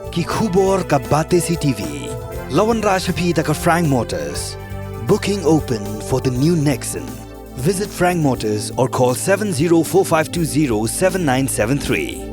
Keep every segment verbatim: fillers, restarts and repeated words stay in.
Ki khubor ka Batesi T V. La wanrah sha phi da ka Frank Motors. Booking open for the new Nexon. Visit Frank Motors or call seven zero four five two zero seven nine seven three.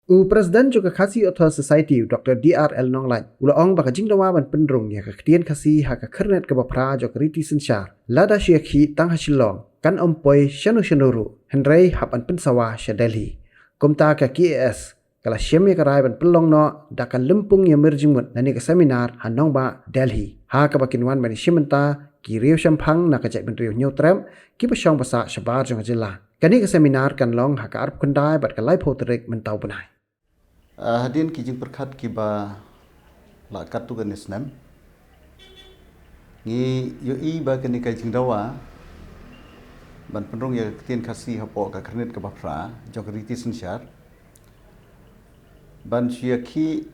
U President jong ka Khasi Authors Society, u Doctor D R L Nonglait, u la ong ba ka jingdawa ban pynrung ïa ka ktien Khasi ha ka khyrnit kaba phra jong ka riti synshar, lada shu ïakhih tang ha Shillong, kan ym poi shano shano ruh, hynrei hap ban pynsawa sha Delhi. Kumta ka K A S ka la shim ïa ka rai ban pynlong noh da ka lympung ïamir jingmut na kane ka seminar ha nongbah Delhi, ha kaba kin wan ban ïashim bynta ki riewshemphang na ka jaitbynriew Hynñiewtrep kiba shong basa shabar jong ka jylla. Kane ka seminar kan long ha ka arphew khyndai bad ka laiphew tarik mynta u bnai. Ah, hadien ki jingpyrkhat kiba la katto katne snem, ngi ïohi ba kane ka jingdawa ban pynrung ïa ka ktien Khasi hapoh ka khyrnit kaba phra jong ka riti synshar, ban shu ïakhih,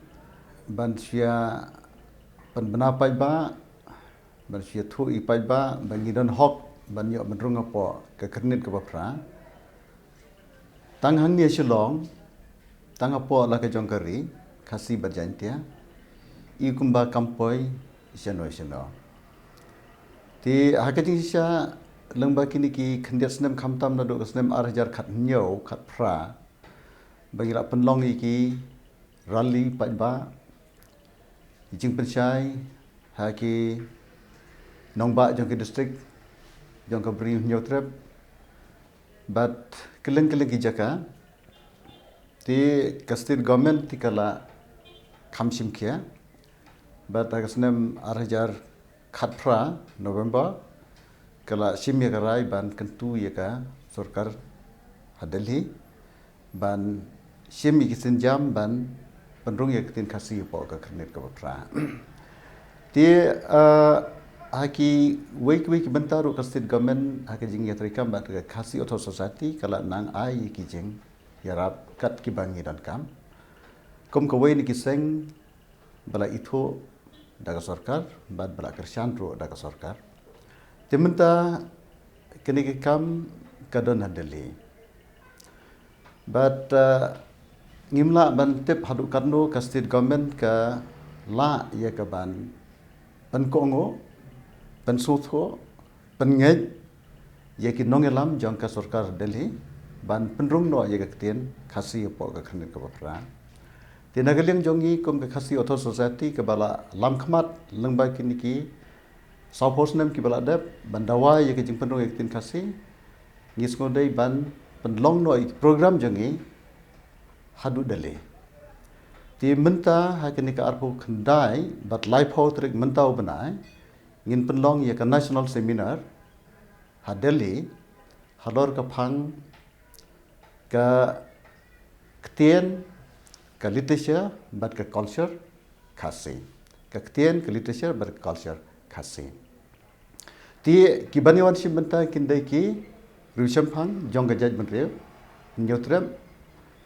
ban shu ïa pynbna paidbah, ban shu ïathuh ïa paidbah ba ngi don hok ban ïoh ban rung hapoh ka khyrnit kaba phra. Tang hangne Shillong, tang hapoh la ka jong ka ri Khasi bad Jaintia, i kumba kam poi shano shano. Te ha ka jingshisha, lyngba kine ki khyndiat snem, khamtam naduh ka snem ar hajar khathynñiew khatphra, ba ngi la pynlong ïa ki rally paidbah, jingpynshai ha ki nongbah jong ki district jong ka Bri u Hynñiewtrep bad kylleng kylleng ki jaka. Te ka state government te ka la kham shim khia bad ha ka snem ar hajar khatphra November ka la shim ïa ka rai ban kyntu ïa ka sorkar ha Delhi ban shim ïa ki sienjam ban pynrung ïa ka ktien Khasi hapoh ka khyrnit kaba phra. Te, ah, ha kiwei kiwei ki bynta ruh ka state government ha ka jingïatreikam bad ka Khasi Authors Society ka la nang ai ïa ki jingïarap kat kiba ngi donkam. Kum kawei na ki seng ba la ithuh da ka sorkar bad ba la kyrshan ruh da ka sorkar. Te mynta kane ka kam ka don ha Delhi. Bad, uh, ngim lah ban tip haduh katno ka state government ka lah ïa ka ban pynkohnguh, pynsngewthuh, pynngeit ïa ki nongïalam jong ka sorkar Delhi ban pynrung noh ïa ka ktien Khasi hapoh ka khyrnit kaba phra. Te na ka liang jong ngi kum ka Khasi Author Society kaba la lam khmat lyngba kine ki sawphew snem kiba la dep ban dawa ïa ka jingpynrung ïa ka ktien Khasi, ngi sngewdei ban pynlong noh ïa ki program jong ngi haduh Delhi. Te mynta ha kane ka arphew khyndai bad laiphew tarik mynta u bnai, ngin pynlong ïa ka national seminar ha Delhi, halor ka phang ka ktien, ka literature bad ka culture Khasi. Ka ktien, ka literature bad ka culture Khasi. Te kiban ïa wan shim bynta kin dei ki riewshemphang jong ka jaitbynriew Hynñiewtrep,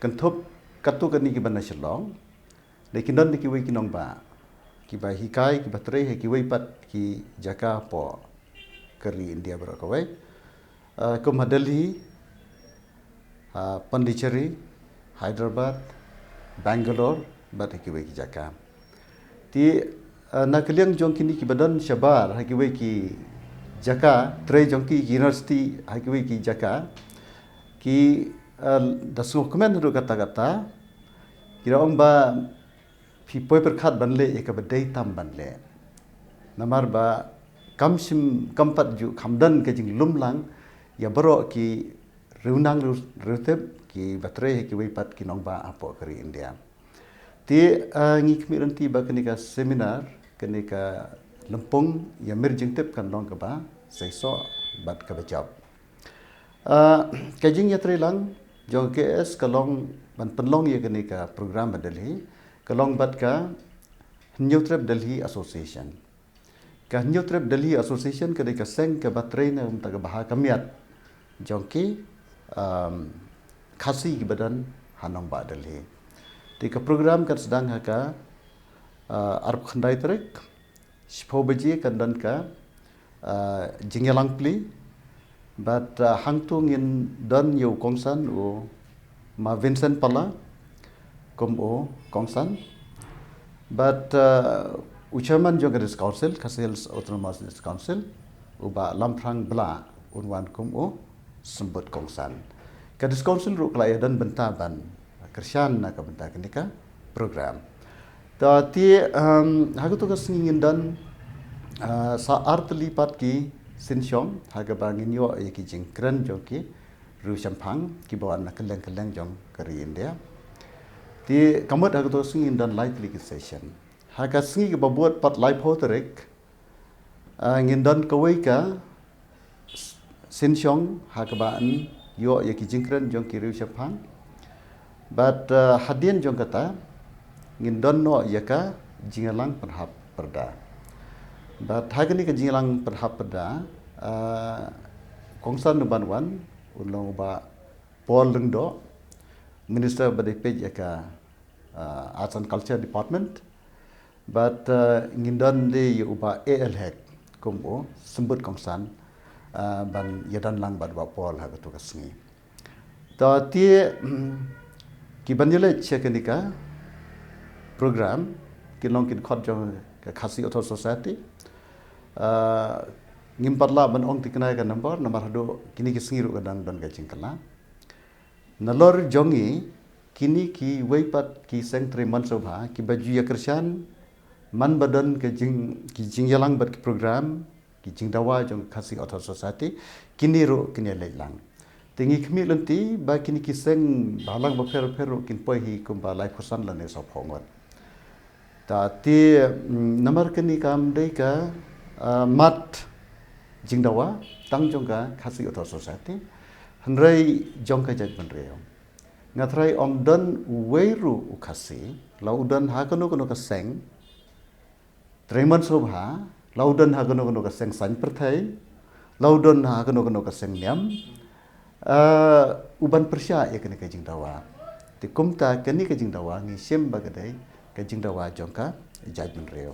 kynthup katto katne kiban na Shillong. Dei kin don dei kiwei ki nongbah kiba hikai, kiba trei ha kiwei pat ki jaka hapoh ka ri India baroh kawei. Ah, kum ha Delhi, ah, Pondicherry, Hyderabad, Bangalore bad ha kiwei ki jaka. Te, ah, na ka liang jong kine kiba don shabar ha kiwei ki jaka trei jong ki, ki university ha kiwei ki jaka, ki, ah, da sngewkmen haduh katta katta, ki da ong ba phi poi pyrkhat ban leh ïa kaba dei tam ban leh. Namar ba kam shym, kam pat ju, kam don ka jinglumlang ïa baroh ki riewniam, riew, riewtip kiba trei ha kiwei pat ki nongbah hapoh ka ri India. Te, ah, ngi khmih lynti ba kane ka seminar, kane ka lympung ïamir jingtip kan long kaba seisoh bad kaba jop. Ah, ka jingïatreilang jong ka K S ka long ban pynlong ïa kane ka program ha Delhi, ka long bad ka Hynñiewtrep Delhi Association. Ka Hynñiewtrep Delhi Association ka dei ka seng kaba trei na ka bynta ka bha ka miat jong ki, um, Khasi kiba don ha nongbah Delhi. Te ka program kan sdang ha ka, uh, arphew khyndai tarik, shiphew baje kan don ka, uh, jingïalang plie. Bad, uh, hangto ngin don ïa u kongsan u Ma Vincent Pala, kum u kongsan. But uh, u chairman jong ka District Council, Khasi Hills Autonomous District Council, u Bah Lamphrang Blah, un wan kum u symbud kongsan. Ka District Council ruh ka la ïa don bynta ban kyrshan na ka bynta kane ka program. Ta ti um, ha kato ka sngi ngin don uh, sa artylli pat ki synshong ha kaba ngin ïoh ïa ki jingkren jong ki riewshemphang kiba wan na kylleng kylleng jong ka ri India. Ti ka mut ha kato ka sngi ngin don lai tylli ki session. Ha ka sngi kaba bud pat laiphew tarik, uh, ngin don kawei ka synshong ha kaba yn ïoh ïa ki jingkren jong ki riewshemphang. But uh, hadien jong kata ngin don noh ïa ka jingïalang pynhap pyrda. But ha kane ka jingïalang pynhap pyrda, uh, kongsan u ban wan un long u Bah Paul Lyngdoh, Minister ba dei peit ïa ka uh, Arts and Culture Department. But uh, ngin don de ïa u Bah A L Hek kum u symbud kongsan uh, ban ïa don lang bad Bah Paul ha kato ka sngi. Ta ti um, ki ban ïa leit sha kane ka program ki long ki dkhot jong ka Khasi Author Society. Uh, ngim pat lah ban ong thikna ïa ka number namar haduh kine ki sngi ruh ka dang don ka jingkylla. Nalor jong ngi kine kiwei pat ki seng trei mon sngewbha kiba ju ïa kyrshan man ba don ka jing ki jingïalang bad ki program ki jingdawa jong Khasi Author Society, kine ruh kin ïa leit lang. Te ngi khmih lynti ba kine ki seng balang bapher bapher ruh kin poi hi kumba laiphew san lane sawphew ngut. Ta ti mm, namar kane kam dei ka uh, mat jingdawa tang jong ka Khasi Author Society, hynrei jong ka jaitbynriew. Nga tharai ym don uwei ruh u Khasi la u don ha kano kano ka seng trei mon sngewbha, la u don ha kano kano ka seng saiñ pyrthei, la u don ha kano kano ka seng niam, uh, u ban pyrshah ïa kane ka jingdawa. Te kumta kane ka jingdawa ngi shim ba ka dei ka jingdawa jong ka jaitbynriew.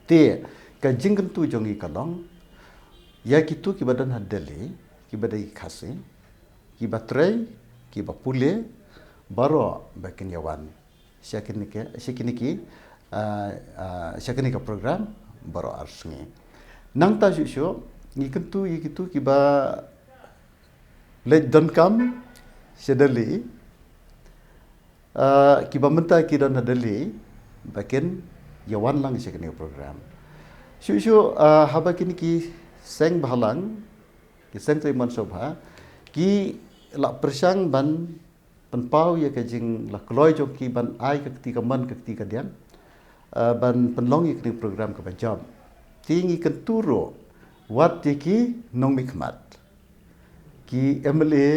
Te ka jingkyntu jong ngi ka long ïa kito kiba don ha Delhi kiba dei Khasi, kiba trei, kiba pule, baroh ba kin ïa wan sha kine ki sha kine ki uh, uh, sha kine ki program baroh ar sngi. Nangta shuh shuh ngi kyntu ïa kito kiba leit donkam sha Delhi, uh, kiba mynta ki don ha Delhi ba kin ïa wan lang sha kine ki program. Shuh shuh uh, haba kine ki seng balang ki seng trei mon sngewbha ki la pyrshang ban pynpaw ïa ka jingla kloi jong ki ban ai ka kti ka mon ka kti ka diang, uh, ban pynlong ïa kane program kaba jop. Te ngi kyntu ruh wat ïa ki nongmihkhmat, ki M L A,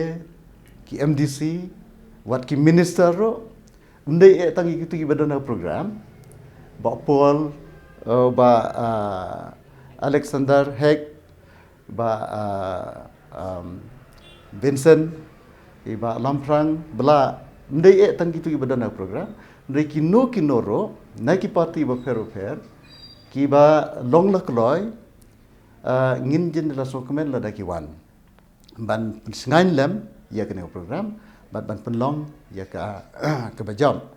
ki M D C, wat ki minister ruh, ym dei eh tang ïa kito kiba don ha program, Bah Paul, uh, Bah uh, Alexander Hek, Bah uh, um, Vincent, Bah Lamphrang Blah, ym dei eh tang kito kiba don ha program, ym dei kino kino ruh na ki party bapher bapher kiba long la kloi, uh, ngin jin la sngewkmen lada ki wan ban pynsngewlem ïa kane ka program bad ban pynlong ïa ka kaba jop.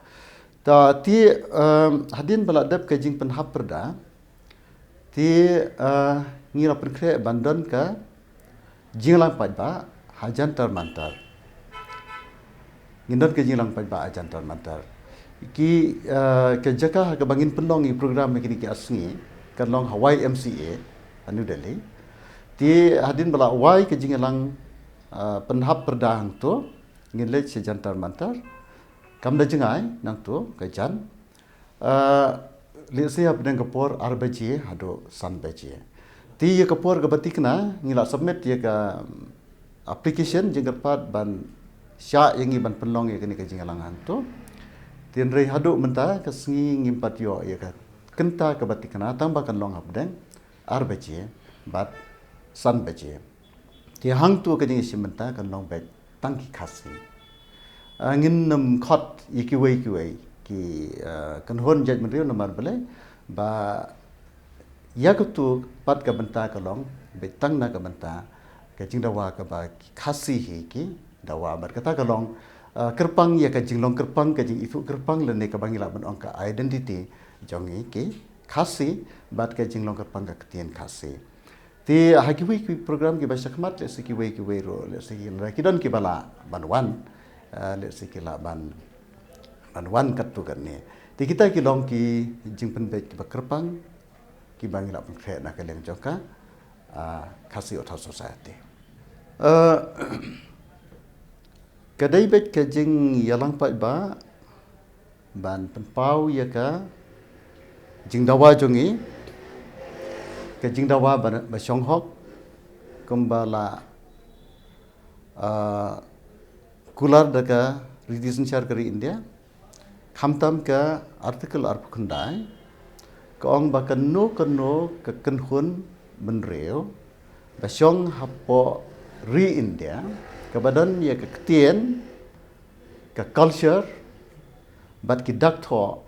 Ta ti um, hadien ba la dep ka jingpynhap pyrda, te uh, ngi la pynkhreh ban don ka jingïalang paidbah ha Jantar Mantar. Ngin don ka jingïalang paidbah ha Jantar Mantar. Ki uh, ka jaka ha kaba ngin pynlong ïa program ha kine ki ar sngi kan long ha Y M C A ha New Delhi. Te hadien ba la wai ka jingïalang uh, pynhap pyrda hangto ngin leit sha Jantar Mantar. Kam da jngai nangto ka jan uh, lehse hapdeng ka por ar baje haduh san baje. Te ïa ka por kaba tikna ngi la submit ïa ka application jingkyrpad ban shah ïa ngi ban pynlong ïa kane ka jingïalang hangto. Te hynrei haduh mynta ka sngi ngim pat ïoh ïa ka kynta kaba tikna tang ba kan long hapdeng ar baje bad san baje. Te hangto ka jingïashim bynta kan long beit tang ki Khasi. Uh, ngin nym khot ïa kiwei kiwei ki uh, kynhun jaitbynriew namar balei ba ïa kato pat ka bynta ka long beit tang na ka bynta ka jingdawa kaba ki Khasi hi ki dawa bad kata ka long uh, kyrpang ïa ka jinglong kyrpang, ka jingithuh kyrpang lane kaba ngi lah ban ong ka identity jong ngi ki Khasi bad ka jinglong kyrpang ka ktien Khasi. Te ha kiwei ki program kiba shakhmat, lehse kiwei kiwei ruh, lehse ki, ki don kiba lah ban wan, uh, lehse ki lah ban ban wan katto katne. Te kita ki long ki jingpynbeit kiba kyrpang kiba ngi lah pynkhreh na ka liang jong ka, ah, Khasi Author Society. Ah, ka dei beit ka jingïalang paidbah ban pynpaw ïa ka jingdawa jong ngi, ka jingdawa ba, ba shong hok, kumba la, ah, kular da ka riti synshar ka ri India, khamtam ka Article arphew khyndai, ka ong ba kano kano ka kynhun bynriew ba shong hapoh ri India, kaba don ïa ka ktien, ka culture bad ki dak thoh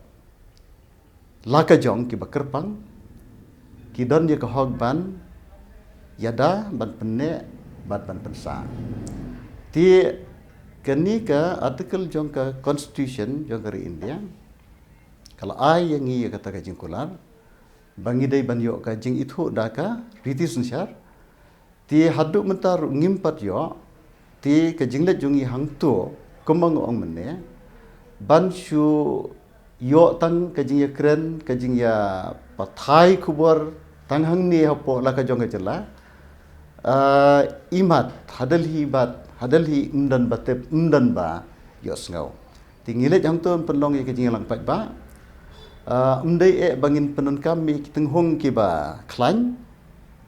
la ka jong kiba kyrpang, ki don ïa ka hok ban ïada, ban pynneh bad ban pynsah. Te kane ka article jong ka Constitution jong ka ri India ka la ai ïa ngi ïa kata ka jingkular ba ngi dei ban ïoh ka jingithuh da ka riti synshar. Te haduh mynta ruh ngim pat ïoh. Te ka jingleit jong ngi hangto, kumba nga ong mynne, ban shu ïoh tang ka jingïakren, ka jingïapathai khubor tang hangne hapoh la ka jong ka jylla, ah, imat ha Delhi bad ha Delhi ym don ba tip, ym don ba ïohsngew. Te ngi leit hangto ban pynlong ïa ka jingïalang paidbah. Ah, ym dei eh ba ngin pyndonkam ïa ki tynghung kiba khlaiñ,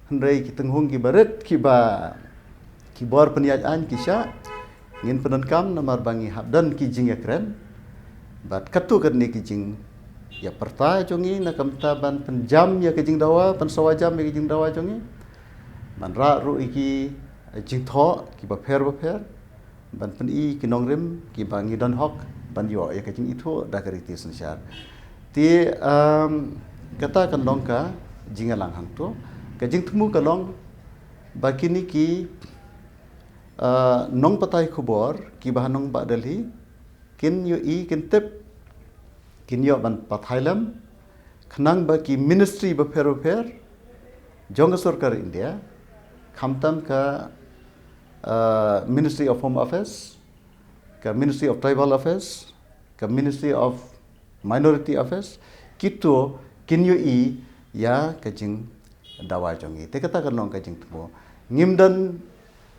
hynrei ki tynghung kiba rit, kiba, ki bor pynïaid aiñ ki shah. Ngin pyndonkam namar ba ngi hap don ki jingïakren bad katto katne ki jingïapyrta jong ngi, na ka bynta ban pynjam ïa ka jingdawa, pynsawa jam ïa ka jingdawa jong ngi. Ban rah ruh ïa ki jingthoh kiba pher bapher, ban pyni ki nongrim kiba ngi don hok ban ïoh ïa ka jingithuh da ka riti synshar. Te, um, kata kan long ka jingïalang hangto. Ka jingthmu ka long ba kine ki, uh, nongpathai khubor kiba ha nongbah Delhi kin ïohi, kin tip, kin ïoh ban pathai lem, khnang ba ki ministry bapher bapher jong ka sorkar India, khamtam ka, uh, Ministry of Home Affairs, ka Ministry of Tribal Affairs, ka Ministry of Minority Affairs, kito kin ïohi ïa ka jingdawa jong ngi. Te kata kan long ka jingthmu. Ngim don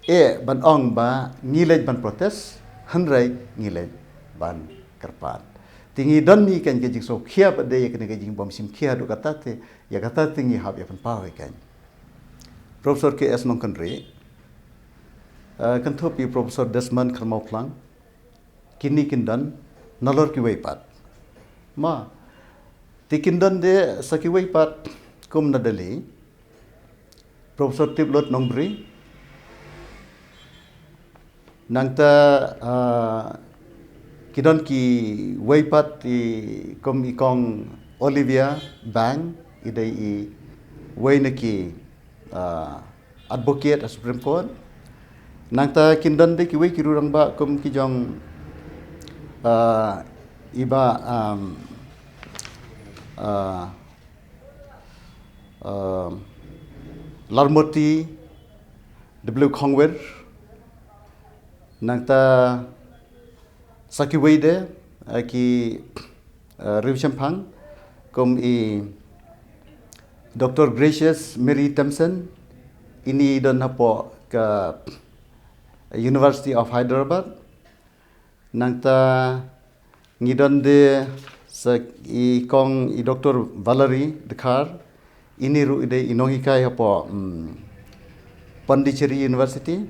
eh ban ong ba ngi leit ban protest, hynrei ngi leit ban kyrpad. Te ngi don hi kan ka jingsngewkhia pat de ïa kane ka jingbym shim khia haduh katta, te ïa kata te ngi hap ïa pynpaw hi kan. Professor K S Nongkynrih, eh, kynthup ïa Professor Desmond Kharmawphlang, kine kin don nalor kiwei pat. Ma, te kin don de sa kiwei pat kum na Delhi, Professor Tiplut Nongbri. Nangta, ah, ki don kiwei pat i kum i kong Olivia Bang, i dei iwei na ki, ah, advocate ha Supreme Court. Nangta kin don de kiwei ki rangbah kum ki jong, ah, i bah, um, ah, um, Larmurti W Khongwir. Nangta sa kiwei de, eh, ki, eh, riewshemphang kum i Doctor Gracious Mary Thompson, ini i don hapoh ka University of Hyderabad. Nangta ngi don de sa i kong i Doctor Valerie Dkhar, ini ruh i dei i nonghikai hapoh, mm, Pondicherry University.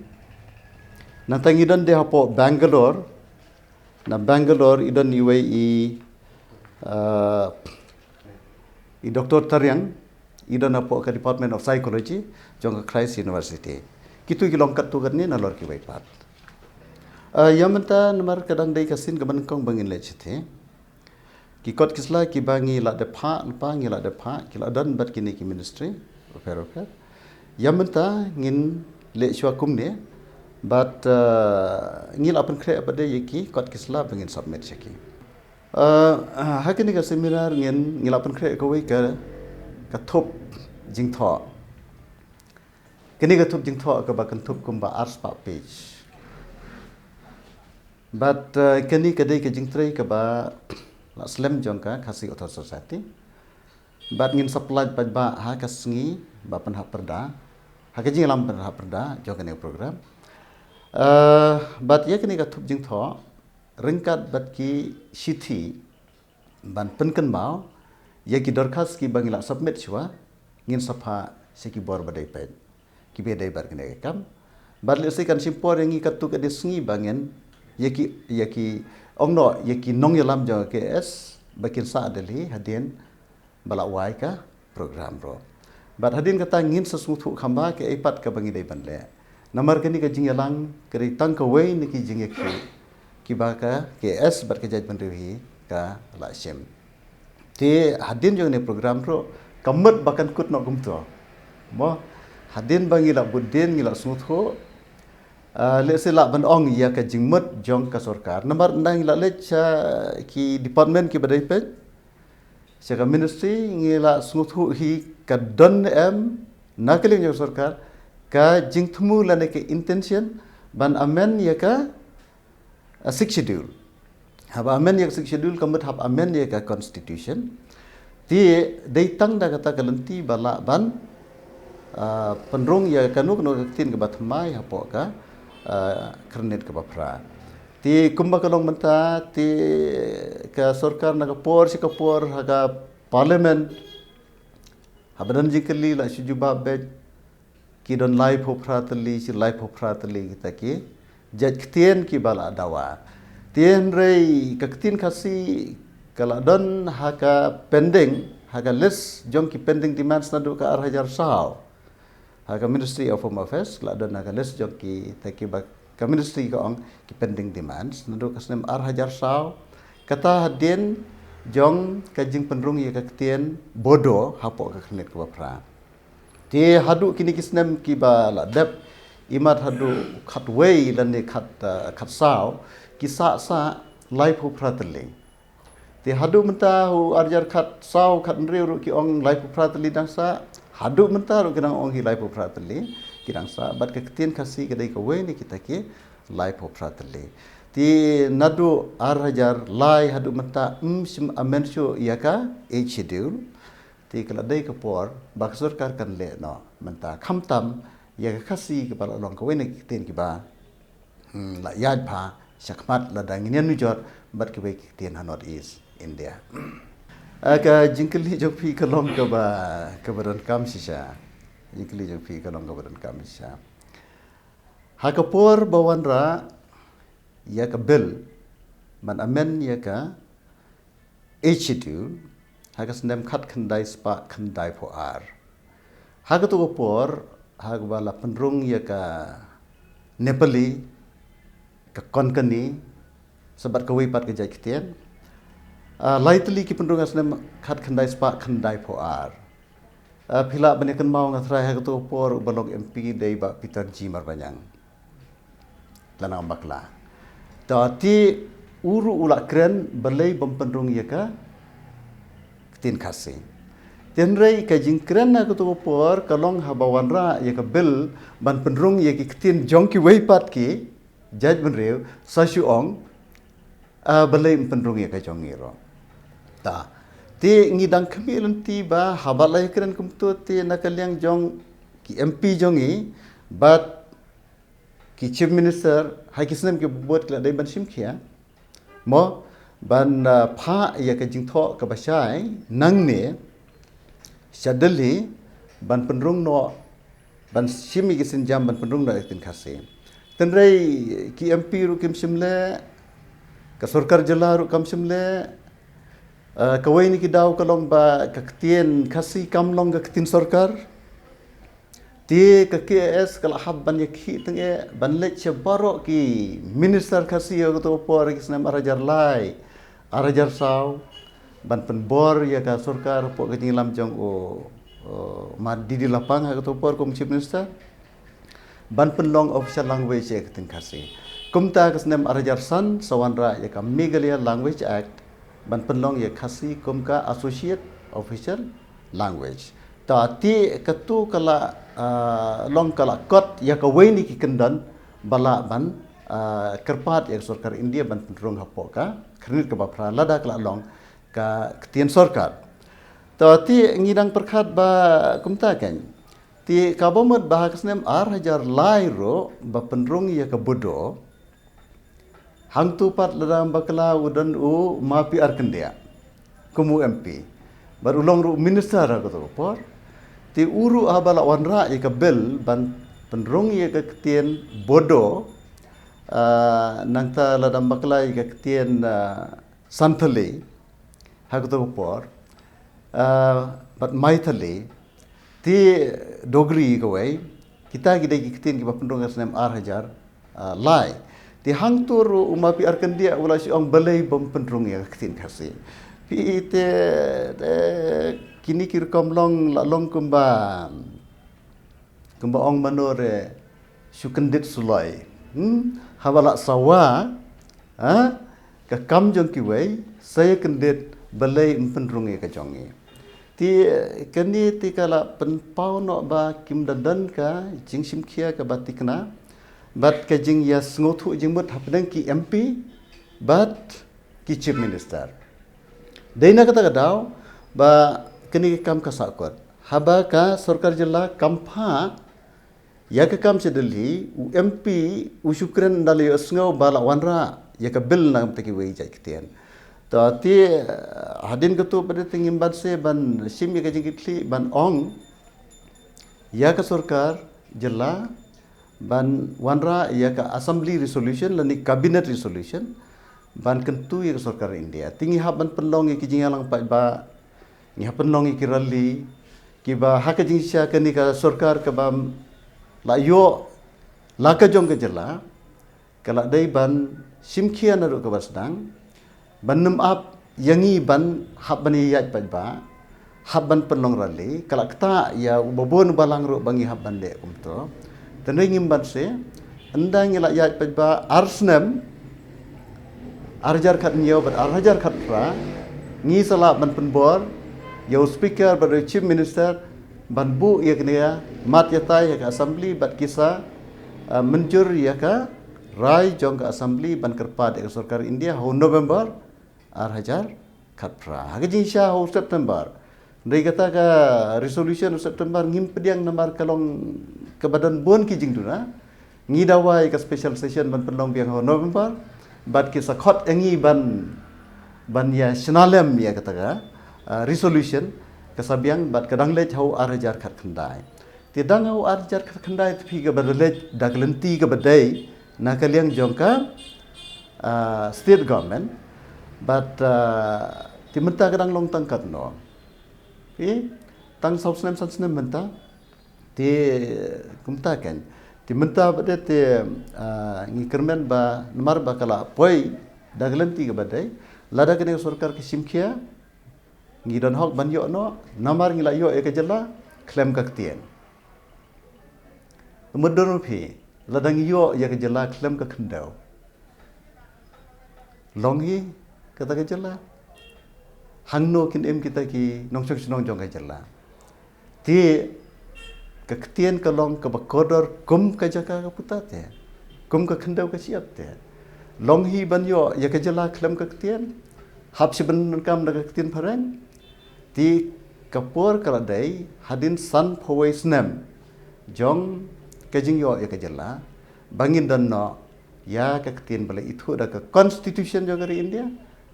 Nangta ngi don de hapoh Bangalore, na Bangalore i don iwei i, uh, i Doctor Tariang, i don hapoh ka Department of Psychology jong ka Christ University. Kito ki long katto katne nalor kiwei pat. Uh, ïa mynta namar ka dang dei ka sien kaba nyngkong ba ngin leit shathie. Ki kot ki sla kiba ngi la dep phah, lypa ngi la dep phah, ki la don bad kine ki ministry bapher bapher. Ïa mynta ngin leit shuwa kumne, But uh, ngi la pynkhreh pat de ïa ki kot ki sla ba ngin submit sha ki. Uh, ha kane ka seminar ngin ngi la pynkhreh kawei ka ka thup jingthoh. Kane ka thup jingthoh kaba kynthup kumba arspah page. But uh, kane ka dei ka jingtrei kaba la slem jong ka Khasi Author Society. But ngin supply pat ba ha ka sngi ba pynhap pyrda, ha ka jingïalam pynhap pyrda jong kane ka program. Uh, but ïa kane ka thup jingthoh ryngkat bad ki shithi ban pynkynmaw ïa ki dorkhas kiba ngi la submit shuwa, ngin sa phah sha ki bor ba dei peit kiba dei bad kane ka kam. Bad lehse kan shim por ïa ngi katto katne sngi ba ngin ïa ki ïa ki ong noh ïa ki nongïalam jong ka K S ba kin sah Delhi hadien ba la wai ka program ruh. Bad hadien kata ngin sa sngewthuh kham bha kaei pat kaba ngi dei ban leh. Namar kane ka jingïalang ka dei tang kawei na ki jingïakhih kiba ka K S bad ka jaitbynriew hi ka la shim. Te hadien jong kane program ruh ka mut ba kan kut noh kumto. Mo, hadien ba ngi la bud dien ngi la sngewthuh. Uh, lehse lah ban ong ïa ka jingmut jong ka sorkar. Namar ynda ngi la leit sha ki department kiba dei peit, sha ka ministry ngi la sngewthuh hi ka don em na ka liang jong ka sorkar ka jingthmu lane ka intention ban amend ïa ka uh, Sixth Schedule. Haba amend ïa ka Sixth Schedule ka mut hap amend ïa ka constitution. Te dei tang da kata ka lynti ba lah ban uh, pynrung ïa kano kano ka ktien kaba thymmai hapoh ka uh, khyrnit kaba phra. Te kumba ka long mynta te ka sorkar na ka por sha ka por ha ka parliament haba don jingkylli la shu jubab beit ki don laiphew phra tylli shi laiphew phra tylli kita ki jait ktien kiba la dawa. Te hynrei ka ktien Khasi ka la don ha ka pending, ha ka list jong ki pending demands naduh ka ar hajar saw. Ha ka Ministry of Home Affairs la don ha ka list jong kita kiba ka ministry ka ong ki pending demands naduh ka snem ar hajar saw. Kata hadien jong ka jingpynrung ïa ka ktien Bodo hapoh ka khyrnit kaba phra. Te haduh kine ki snem kiba la dep, imat haduh khatwei lane khat uh, khatsaw ki sah sah laiphew phra tylli. Te haduh mynta ha u ar hajar khatsaw khathynriew ruh ki ong laiphew phra tylli dang sah. Haduh mynta ruh ki dang ong hi laiphew phra tylli ki dang sah. Bad ka ktien Khasi ka dei kawei na kita ki laiphew phra tylli. Te naduh ar hajar lai haduh mynta ym shym amend shuh ïa ka Eighth Schedule. Te ka la dei ka por ba ka sorkar kan leh noh mynta khamtam ïa ka Khasi kaba la long kawei na ki ktien kiba hmm, la ïaid bha shakhmat lada ngin ïanujor bad kiwei ki ktien ha North East India. Ah, ka jingkylli jong phi ka long kaba kaba donkam shisha. Jingkylli jong phi ka long kaba donkam shisha. Ha ka por ba wanrah ïa ka bill ban amend ïa ka Eighth Schedule ha ka snem khatkhyndai spah khyndaiphew ar. Ha kato ka por ha kaba la pynrung ïa ka Nepali, ka Konkani, sa bad kawei pat ka jait ktien. Ah, lai tylli ki pynrung ha snem khatkhyndai spah khyndaiphew ar. Ah, phi lah ban ïa kynmaw nga tharai ha kato ka por uba long M P dei Bah Peter G Marbaniang. Lana bakla. Ta te u ruh u la kren balei ban pynrung ïa ka ktien Khasi. Te hynrei ka jingkren ha kato ka por ka long haba wanrah ïa ka bill ban pynrung ïa ki ktien jong kiwei pat ki jaitbynriew sa shu ong, ah, balei ym pynrung ïa ka jong ngi ruh. Ta te ngi dang khmih lynti ba haba la ïa kren kumto te na ka liang jong ki M P jong ngi bad ki Chief Minister ha ki snem kiba bud ki la dei ban shim khia mo ban, ah, phah ïa ka jingthoh kaba shai nangne sha Delhi ban pynrung noh, ban shim ïa ki sienjam ban pynrung noh ïa ka ktien Khasi. Te hynrei ki M P ruh kim shym leh, ka sorkar jylla ruh kam shym leh. Ah, kawei na ki daw ka long ba ka ktien Khasi kam long ka ktien sorkar. Te ka K S ka la hap ban ïakhih tyngeh ban leit sha baroh ki minister Khasi ha kato ka por ha ki snem ar hajar lai, ar hajar saw ban pynbor ïa ka sorkar hapoh ka jingïalam jong u, u Ma D D Lapang ha kato ka por kum Chief Minister. ban pynlong official language ïa ka ktien Khasi. Kumta ka snem ar hajar san sa wanrah ïa ka Meghalaya Language Act ban pynlong ïa Khasi kum ka associate official language. Ta te katu ka la, ah, long ka la kot ïa kawei na ki kyndon ba lah ban, ah, kyrpad ïa ka sorkar India ban pynrung hapoh ka khyrnit kaba phra lada ka la long ka ktien sorkar. Ta te ngi dang pyrkhat ba kumta kan. Te kaba mut ba ha ka snem ar hajar lai ruh ba pynrung ïa ka Bodo. Hangtu pat lada ngam bakla u don u Ma P R Kyndiah kum u M P. Bad u long ruh minister ha kato ka por. Te u ruh haba la wanrah ïa ka bill ban pynrung ïa ka ktien Bodo, ah, nangta lada ngam bakla ïa ka ktien, ah, Santhali ha kato ka por, ah, bad Maithili, te Dogri kawei, kita ki dei ki ktien kiba pynrung ha snem ar hajar, ah, lai. Te hangtu ruh u Ma P R Kyndiah u la shu ong balei bym pynrung ïa ka ktien Khasi. Phi te, te kine ki rukom long la long kumba kumba ong mano re shu kyndit suloi. Hmm? Haba la sawa, ha? Ka kam jong kiwei, sa ïa kyndit balei ym pynrung ïa ka jong ngi. Te kane te ka la pynpaw noh ba kim da don ka jingshimkhia kaba thikna bad ka jingïasngewthuh jingmut hapdeng ki M P bad ki Chief Minister. Dei na kata ka daw ba kane ka kam ka sahkut. Haba ka sorkar jylla kam phah ïa ka kam sha Delhi, u M P u shu kren ynda la ïohsngew ba la wanrah ïa ka bill na ka bynta kiwei jait ktien. To te, eh, hadien katu pat te ngim banse ban shim ïa ka jingkitkhlieh ban ong ïa ka sorkar jylla ban wanrah ïa ka assembly resolution lane cabinet resolution ban kyntu ïa ka sorkar India. Te ngi hap ban pynlong ïa ki jingïalang paidbah, ngi hap pynlong ïa ki rally, kiba ha ka jingshisha kane ka sorkar kaba la ïoh la ka jong ka jylla, ka la dei ban shimkhia naduh kaba sdang, ban nym ap ïa ngi ban hap ban ïaid paidbah, hap ban pynlong rally, ka la ktah ïa uba bun uba lang ruh ba ngi hap ban leh kumto. Te hynrei ngim banse, ynda ngi la ïaid paidbah ar snem, ar hajar khathynñiew bad ar hajar khatphra, ngi sa lah ban pynbor ïa u speaker bad u chief minister ban buh ïa kane ka mat ïatai ha ka assembly bad ki sa, eh, mynjur ïa ka rai jong ka assembly ban kyrpad ïa ka sorkar India ha u November ar hajar khatphra. Ha ka jingshisha ha u September. Hynrei kata ka resolution u September ngim pdiang namar ka long kaba don bun ki jingduna. Ngi dawa ïa ka special session ban pynlong biang ha u November. Bad ki sa khot ïa ngi ban, ban ïa shna lem ïa kata ka, ah, resolution ka sa biang bad ka dang leit ha u ar hajar khatkhyndai. Te dang ha u ar hajar khatkhyndai te phi kaba da leit da ka lynti kaba dei na ka liang jong ka, ah, state government. Bad, ah, te mynta ka dang long tang katno. Phi tang saw snem san snem mynta. Te kumta kan. Te mynta ba dei te, ah, ngi kyrmen ba namar ba ka la poi da ka lynti kaba dei. Lada kane ka sorkar ka shimkhia ngi don hok ban ïoh noh, namar ngi la ïoh ïa ka jylla khlem ka ktien. Mut don phi, lada ngi ïoh ïa ka jylla khlem ka khyndew. Long hi kata ka jylla. Hangno kin im kita ki nongshong shnong jong ka jylla. Te ka ktien ka long kaba kordor kum ka jaka ka puta te. Kum ka khyndew ka shyiap te. Long hi ban ïoh ïa ka jylla khlem ka ktien. Hap shi ban kam da ka ktien phareng. Te ka por ka la dei hadien san phew wei snem jong ka jingïoh ïa ka jylla ba ngin don noh ïa ka ktien ba la ithuh da ka constitution jong ka ri India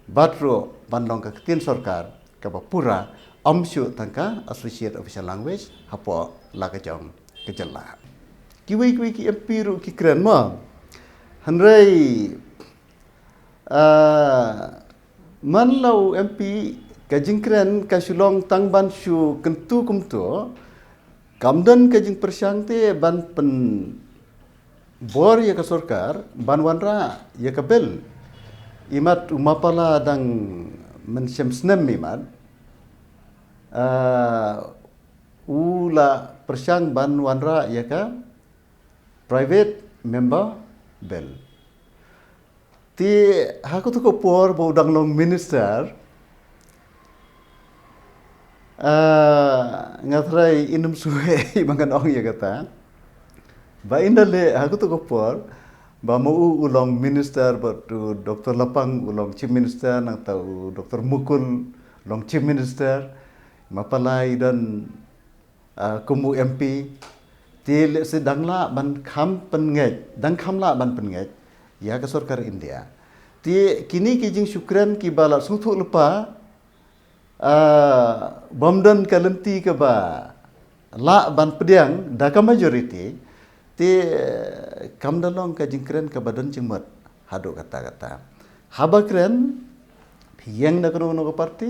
bad ruh ban long ka ktien sorkar kaba pura, ym shuh tang ka associate official language hapoh la ka jong ka jylla. Kiwei kiwei ki M P ruh ki kren mo. Hynrei, ah, man la u M P ka jingkren ka shu long tang ban shu kyntu kumto, kam don ka jingpyrshang te ban pynbor ïa ka sorkar ban wanrah ïa ka bill. Imat u Mapala dang mynshem snem imat, ah, u la pyrshang ban wanrah ïa ka private member bill. Te ha kato ka por ba u dang long minister, ah, nga tharai in ym sngewsih ba ngan ong ïa kata. Ba in da leh ha kato ka por ba ma u u long minister, bad u Doctor Lapang u long chief minister, nangta u Doctor Mukul u long chief minister, ma Palai don, ah, kum u M P, te lehse dang lah ban kham pynngeit, dang kham lah ban pynngeit ïa ka sorkar India. Te kine ki jingsngewkren kiba la sngewthuh lypa, ah, bym don ka lynti kaba lah ban pdiang da ka majority, te kam da long ka jingkren kaba don jingmut haduh katta katta. Haba kren, phi ïeng na kano kano ka party,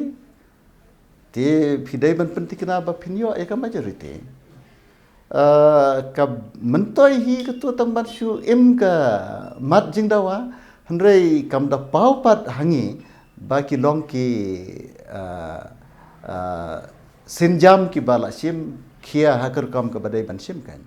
te phi dei ban pyntikna ba phin ïoh ïa ka majority. Ah, ka myntoi hi kato tang ban shu im ka mat jingdawa, hynrei kam da paw pat ha ngi ba ki long ki, ah, ah, sienjam kiba la shim khia ha ka rukom kaba dei ban shim kan.